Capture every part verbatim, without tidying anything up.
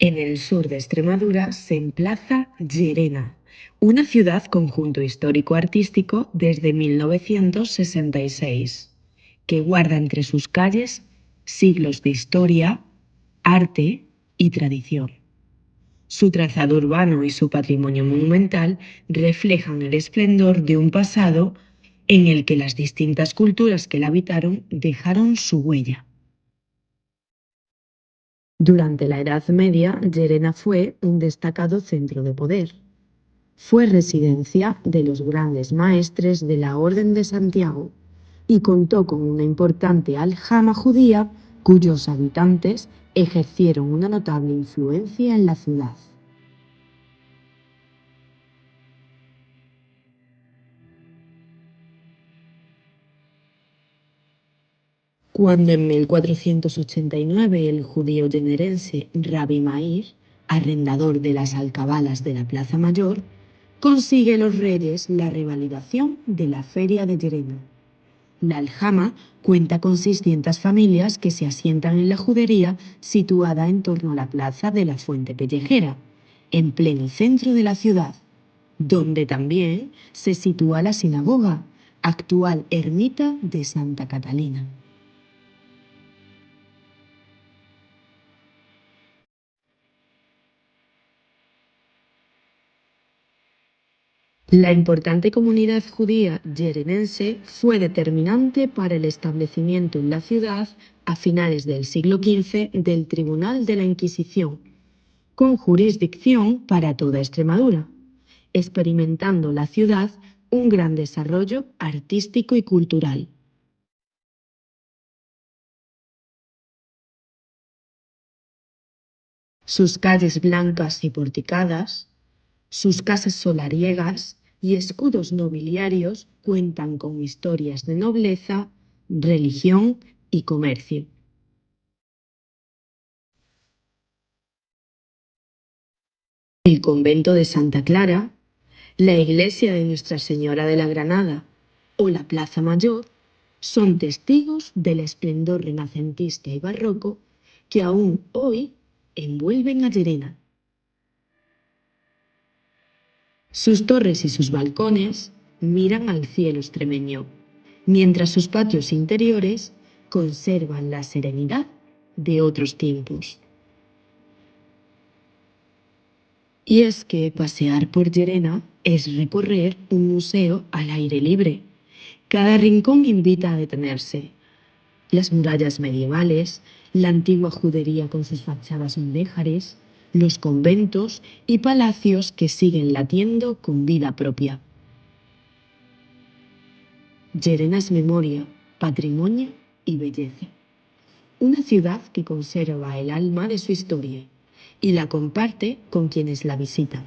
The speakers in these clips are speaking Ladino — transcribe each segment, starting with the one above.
En el sur de Extremadura se emplaza Llerena, una ciudad conjunto histórico-artístico desde mil novecientos sesenta y seis, que guarda entre sus calles siglos de historia, arte y tradición. Su trazado urbano y su patrimonio monumental reflejan el esplendor de un pasado en el que las distintas culturas que la habitaron dejaron su huella. Durante la Edad Media, Llerena fue un destacado centro de poder. Fue residencia de los grandes maestres de la Orden de Santiago y contó con una importante aljama judía cuyos habitantes ejercieron una notable influencia en la ciudad. Cuando en mil cuatrocientos ochenta y nueve el judío llerenense Rabbi Meir, arrendador de las alcabalas de la Plaza Mayor, consigue los reyes la revalidación de la feria de Llerena. La aljama cuenta con seiscientas familias que se asientan en la judería situada en torno a la plaza de la Fuente Pellejera, en pleno centro de la ciudad, donde también se sitúa la sinagoga, actual ermita de Santa Catalina. La importante comunidad judía llerenense fue determinante para el establecimiento en la ciudad a finales del siglo quince del Tribunal de la Inquisición, con jurisdicción para toda Extremadura, experimentando la ciudad un gran desarrollo artístico y cultural. Sus calles blancas y porticadas, sus casas solariegas y escudos nobiliarios cuentan con historias de nobleza, religión y comercio. El convento de Santa Clara, la iglesia de Nuestra Señora de la Granada o la Plaza Mayor son testigos del esplendor renacentista y barroco que aún hoy envuelven a Llerena. Sus torres y sus balcones miran al cielo extremeño, mientras sus patios interiores conservan la serenidad de otros tiempos. Y es que pasear por Llerena es recorrer un museo al aire libre. Cada rincón invita a detenerse. Las murallas medievales, la antigua judería con sus fachadas mudéjares, los conventos y palacios que siguen latiendo con vida propia. Llerena es memoria, patrimonio y belleza. Una ciudad que conserva el alma de su historia y la comparte con quienes la visitan.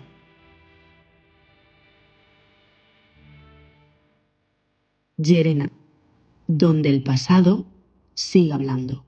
Llerena, donde el pasado sigue hablando.